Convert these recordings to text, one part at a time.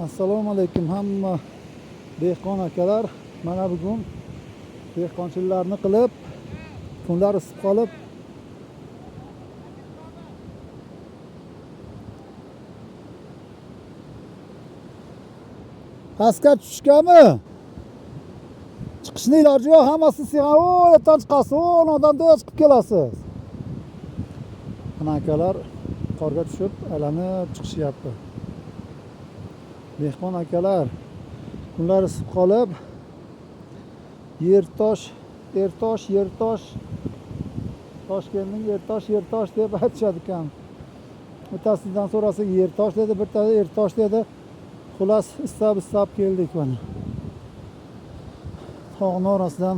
Assalomu alaykum hamma dehqon akalar. Mana bugun dehqonchiliklarni qilib, kunlar isib qolib, pastga tushishgami? Chiqishni iloji yo'q, hammasi siygan, o yerdan chiqasiz, o unadan chiqib kelasiz. Mana akalar qorga tushib, aylanib chiqishyapti. Dehqon akalar, kunlar isib qolib, Yertosh, Ertosh, Yertosh, Toshkentning Ertosh, Yertosh deb aytishadi ekan. Bittasidan so'rasak Yertosh dedi, bittasi Ertosh dedi. Xullas, istab-istab keldik mana. Tog'ni orasidan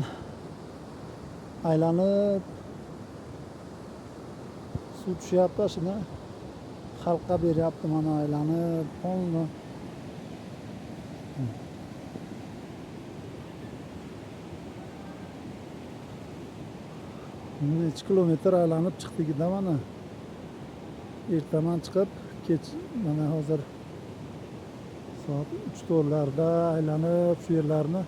aylanib suv tushyapti, shuni xalqqa beryapti mana aylanib, polni. Necha kilometr aylanib chiqdik-da mana. Ertaman chiqib, kech mana hozir soat 3-4larda aylanib shu yerlarni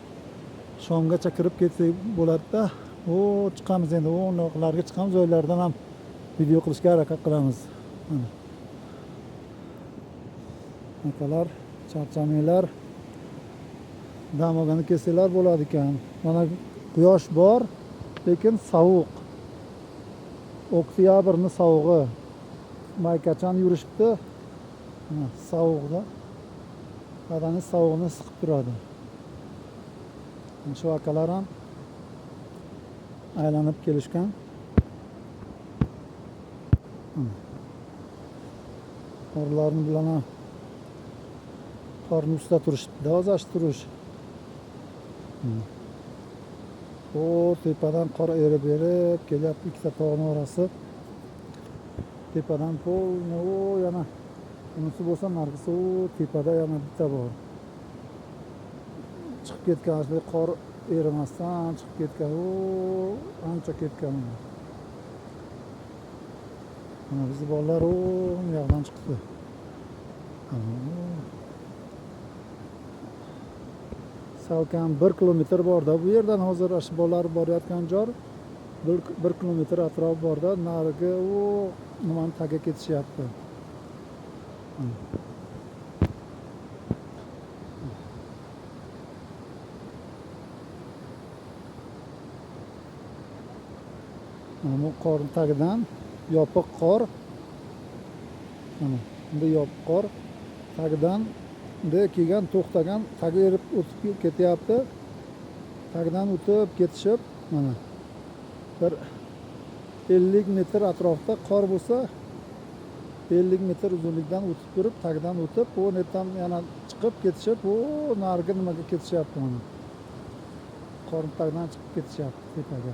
shomgacha kirib ketsak bo'ladi-da. O chiqamiz endi, o'nlarga chiqamiz, u yerlardan ham video qilishga harakat qilamiz. Mana. Akalar, charchamanglar. Dam olganda kelsanglar bo'ladi ekan. Mana quyosh bor, lekin sovuq. Oktyabrni sovug'i. Maykachan yurishibdi. Mana sovuqda. Badanni sovug'ini siqib turadi. Mana shu akalar ham aylanib kelishgan. Qorlarni bilan ham qorni ustida turishibdi. Hozir turish. O tepadan qor erib erib kelyapti, ikkita tog'ning orasi. Tepadan polni o yana unisi bo'lsa nargisi o tepada yana bitta bor. Chiqib ketgan, shunday qor erimasdan chiqib ketgan, o ancha ketgan. Mana bizni bolalar o bu yoqdan chiqdi. Salkam 1 kilometr borda bu yerdan hozir shu bolalar borayotgan joy 1 kilometr atrof borda, narigi u nimani tagiga ketishyapti. Mana bu qorni tagidan yopiq qor. Mana bunday yopiq qor tagidan bunday kelgan, to'xtagan, tagi erib o'tib ketyapti. Tagidan o'tib ketishib, mana bir 50 metr atrofda qor bo'lsa, 50 metr uzunlikdan o'tib turib, tagidan o'tib, u yerdan yana chiqib ketishib, u narigi nimaga ketishyapti mana. Qorni tagidan chiqib ketishyapti tepaga.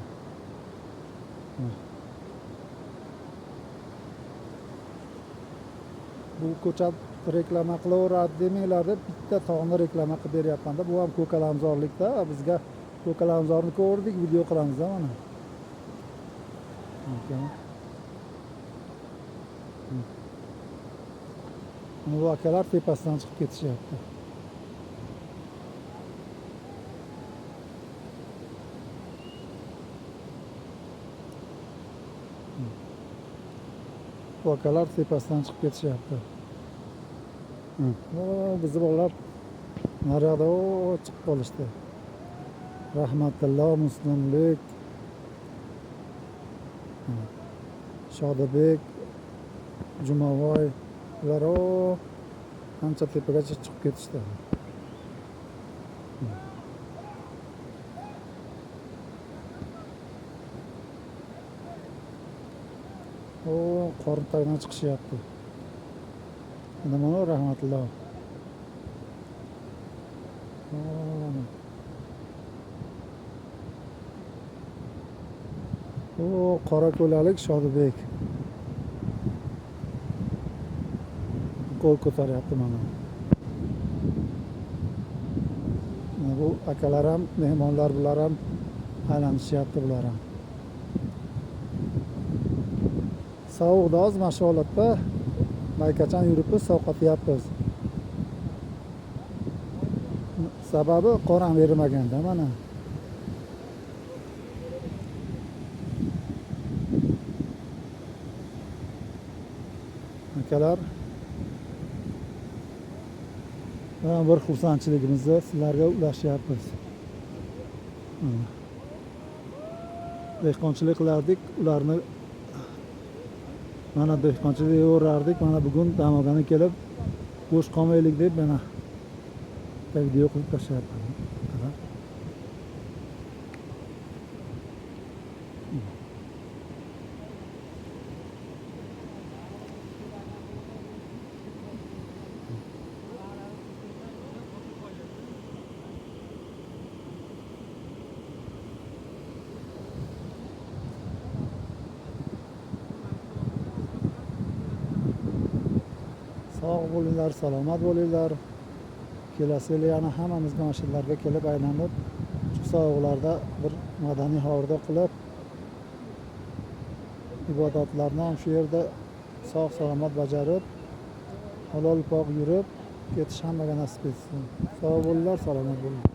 Bu ko'cha reklama qilaveradi demanglar deb bitta tog'ni reklama qilib beryapman-da. Bu ham ko'kalamzorlikda. Bizga ko'kalamzorni ko'rdik, video qilamiz-da mana. Mana bu akalar tepasidan chiqib ketishyapti. Bu akalar tepasidan chiqib ketishyapti. O, bizni bolalar naryoqda o chiqib qolishdi. Rahmatullo, Muslimbek, Shodibek, Jumaboy, ular o ancha tepagacha chiqib ketishdi. O qorni tagidan chiqishyapti. Mana rahmatullo. O qorako'lalik Shodibek. Qo'l ko'taryapti mana. Mana bu akalar ham, mehmonlar bular ham aylanishyapti bular ham. Sovuqda hozir mana shu holatda maykachan yuribmiz, sovqotyapmiz. Sababi qor ham erimaganda mana. Akalar, mana bir xursandchiligimizni sizlarga ulashyapmiz. Mana. Dehqonchilik qilardik, ularni mana dehqonchilik yo'rardik. Mana bugun dam olgani kelib bo'sh qolmaylik deb mana video qilib tashlayapman. Akalar. Sog' bo'linglar, salomat bo'linglar. Kelasi yili yana hammamizga mana shu yerlarga kelib aylanib, shu sovuqlarda bir madaniy hordiq qilib, ibodatlarni ham shu yerda sog' salomat bajarib, halol pok yurib ketish hammaga nasib etsin. Sog' bo'linglar, salomat bo'linglar.